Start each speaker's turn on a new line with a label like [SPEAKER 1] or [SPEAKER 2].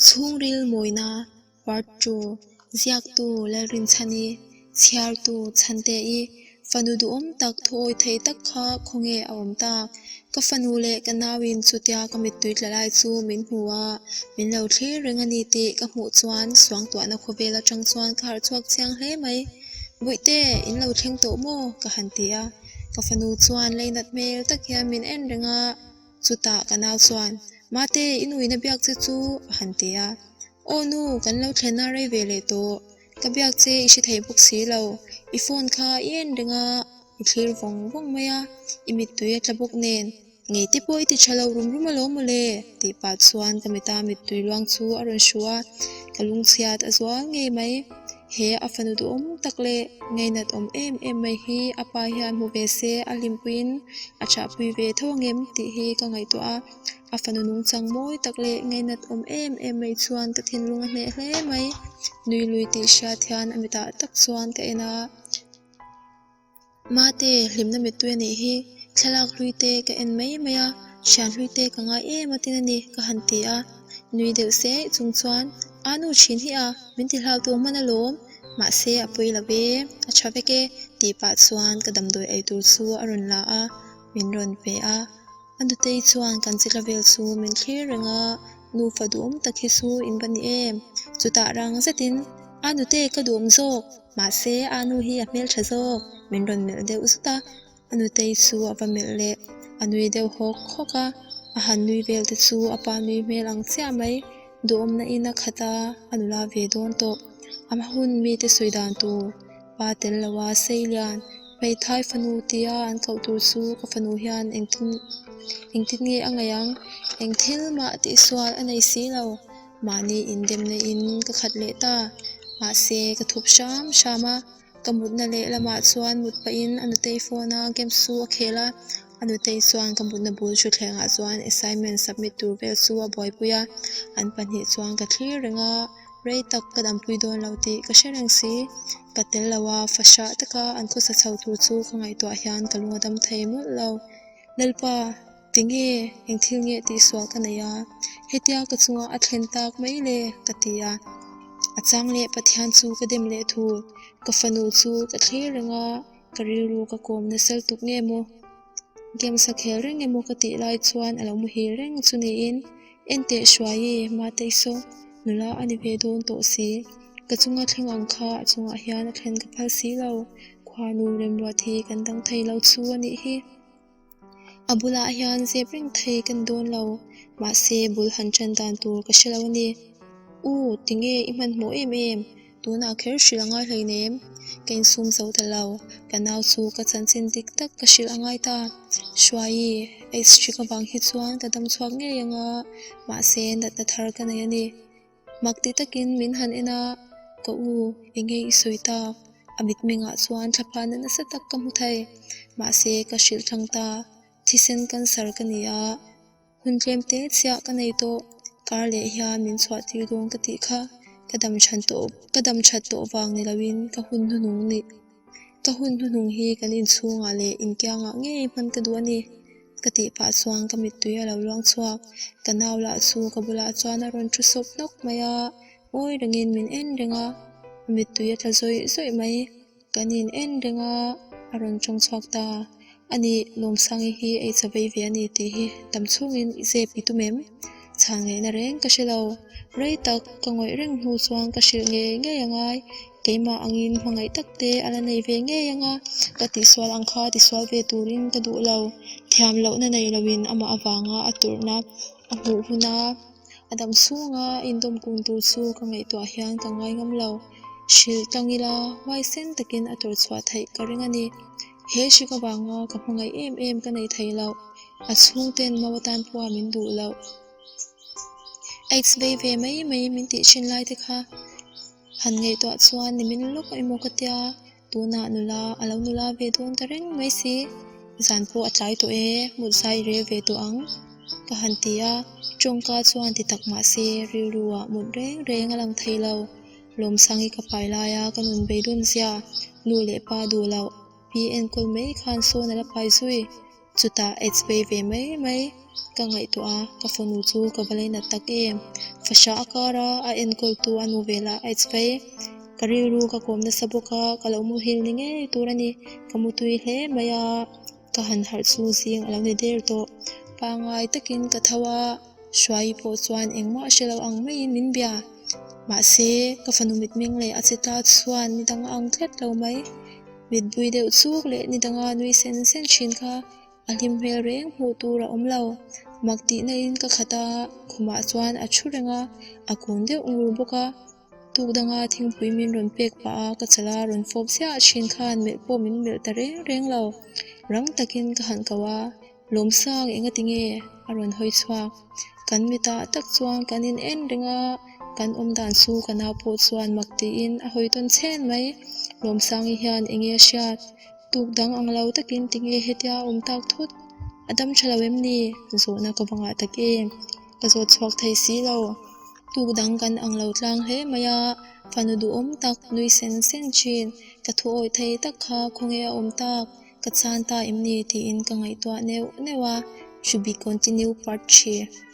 [SPEAKER 1] Chhungril mawina Part 2 Ziaktu Lalrinchhani Chhiartu Chhante-i Fanu duhawm tak thuawi thei tak kha khawnge a awm tak? Ka fanu leh ka nauin chutia ka mittui tla lai chu min hmu a, min lo thlir reng a ni tih ka hmuh chuan suangtuahna khawvel atang chuan ka harh chhuak chiang hle mai. Bawihte, in lo thleng tawh maw? ka han ti a. Ka fanu chuan leinat hmel tak hian min en reng a, chutah ka nau chuan, Mate, i nuin a biak che chu? a han ti a. Aw nu, kan lo thlenna rei ve leh tawh. Ka biak che i hre thei bawk si lo. I phone kha i en reng a, i thlir vawng vawng mai a, i mittui a tla bawk nen. Ngei te pawh i ti tha lo rum rum alawm mawle, tih pah chuan ka mita mittui luang chu a rawn hru a, ka lungchhiat a zual ngei mai. He a fanu duhawm tak leh ngainat awm em em mai hi a pa hian hmu ve se a hlimpuiin a chahpui ve tho angem tih hi ka ngaihtuah a, a fanu nungchang mawi tak leh ngainat awm em em mai chuan ka thinlung a hneh hle mai. Nui lui tih hriat hian a mitah tak chuan ka en a. Mate, hlimna mittui a nih hi, thlalak hlui te ka en mai mai a, thian hlui te ka ngai em atin a ni, ka han ti a. Nui deuh se chung chuan, A nu thin hi a, min ti hlau tur hman alawm, mahse a pawi lo e, a tha vek e, tih pah chuan ka damdawi ei tur chu a rawn la a, min rawn pe a. A nutei chuan kan chitla vel chu min thlir reng a, nufa duhawm tak hi chu in va ni em? Chutah rang zetin, A nute ka duhawm zawk, mahse a nu hi a hmeltha zawk, min rawn melh deuh zut a. A nutei chu a va melh leh, a nui deuh hawk hawk a, a han nui vel te chu a pa nui hmel ang chiah mai, duhawmna in a khat a, a nula ve dawn tawh. A hma hun mite sawi dan tur. Pa tel lo a Seilian, hmeithai fanu tia an koh tur chu ka fanu hian engtin engtin nge a ngaih ang? Eng thil mah tihsual a nei si lo. Mahni indemna in ka khat leh ta. Mahse ka thup hram hram a, ka mutna leh lamah chuan mut pahin a nutei phone a games chu a khel a, a nutei chuan ka mutna bul thutthlengah chuan assignment submit tur vel chu a buaipui a, an pahnih chuan ka thlir reng a. Rei tak ka dampui dawn lo tih ka hre reng si. Ka tel lo a, fahrah taka an khawsa chho tur chu ka ngaihtuah hian ka lung a dam thei mawlh lo. Lalpa, tinge, eng thil nge tihsual ka nei a? Hetia ka chungah a thlen tak mai le? ka ti a. A chang leh Pathian chu ka dem leh thul. Ka fanu chu ka thlir reng a, ka rilru ka kawm nasal tuk nge maw? Games a khel reng emaw ka tih lai chuan a lo muhil reng chu niin, Enteh Hruaii, Matei saw, nula a ni ve dawn tawh si. Ka chunga thleng ang kha a chungah hian a thlen ka phal si lo, khuanu remruat hi kan dang thei lo chu a nih hi. A bulah hian zep reng thei kan dawn lo, mahse bul han ṭan dan tur ka hre lo a ni. U, tinge i hmanhmawh em em? Tunah kher hrilh a ngai hleinem. Ka insum zo ta lo. Ka nau chu ka chanchin dik tak ka hrilh a ngai ta. Hruaii, AIDS hrik avang hi chuan ka dam chhuak ngei ang a, mahse natna thar ka nei a ni. Mak ti takin min han en a, Ka u, enge i sawi tak? A mitmengah chuan thlaphana nasa tak ka hmu thei. Mahse ka hrilh thlang ta. Thisen cancer ka ni a. Hun tlem te chiah ka nei tawh, kar leh hian min chhuah tir dawn ka tih kha ka dam than tawh ka dam that tawh vang ni loin ka hun hnuhnung nih ka hun hnuhnung hi kan inchhungah leh inkiangah ngei hman ka duh a ni ka tih pah chuan ka mittui a lo luang chhuak, ka nau lah chu ka bulah chuan a rawn thu sawp hnawk mai a, ngawi rengin min en reng a, a mittui a tla zawih zawih mai. Kan in en reng a, a rawn tawng chhuak ta. A nih, Lawmsangi hi ei cha vei ve a ni tih hi tam chhungin i zep i tum em? Chhan ngaihna reng ka hre lo. Rei tak ka ngawih reng hnu chuan ka hrilh ngei ngei a ngai. Keimah angin hmangaih tak te a la nei ve ngei ang a, ka tihsual ang kha tisual ve turin ka duh lo. Thiam lohna nei loin amah avanga a turhna a hmuh huna A dam chhunga indawm kung tur chu ka ngaihtuah hian ka ngai ngam lo. Hrilh tlang ila, huaisen takin a tawrh chhuah theih ka ring a ni. He hrik avanga ka hmangaih em em ka nei thei loh. A chhungten mau atan pawha min duh loh. Aids vei ve mai mai min tih thin lai te kha han ngaihtuah chuan nimin lawk emaw ka tia. Tunah nula a lo nula ve dawn ta reng mai si, zan pawh a tlai tawh e, mut zai i rel ve tawh ang ka han ti a, tawngka chuan ti tak mah se rilru ah mut reng reng a lang thei lo. Lawmsangi ka pai laia ka nun beidawn zia, nu leh pa duh loh, pi enkawl mai khan sawn a la pai zui. Chutah aids vei ve mai mai ka ngaihtuah a, ka fanu chu ka va lainat tak em. Fahrah a kar a, a enkawltu a nu velah aids vei. Ka rilru ka kawm nasa bawk a, ka lo muhil ni ngei tur a ni. Ka mutui hle mai a, ka han harh chu zing a lo ni der tawh. Pangai takin ka tho a, Hruaii pawh chuan engmah a hre lo ang maiin min bia. Mahse, ka fanu mitmeng leh a che ta chuan ni dang a ang tlat lo mai. Mitbui deuh chuk leh ni danga nui sen sen thin kha a hlim hmel reng hmuh tur a awm lo. Mak tihna in ka khat a, khumah chuan a thu reng a, a kun deuh ngur bawk a. Tuk danga thingpui min rawn pek pah a, ka chala rawn fawp ziah thin khan melh pawh min melh ta reng reng lo. Rang takin ka han ko a, Lawmsang engati nge a rawn hawi chhuak? Kan mitah tak chuan kan in en reng a, kan awm dan chu ka nau pawh chuan mak tiin a hawi tawn chhen mai. Lawmsangi hian enge a hriat? Tuk dang ang lo takin tinge hetia a awm tak thut? A dam tha lo em ni? Zawhna ka va ngah tak em? Ka zawt chhuak thei si lo. Tuk dang kan ang lo tlang hle mai a, fanu duhawm tak nui sen sen thin, ka thu awih thei tak kha khawnge a awm tak? Ka chan ta em ni tiin ka ngaihtuah neuh neuh a, To be continue part 3.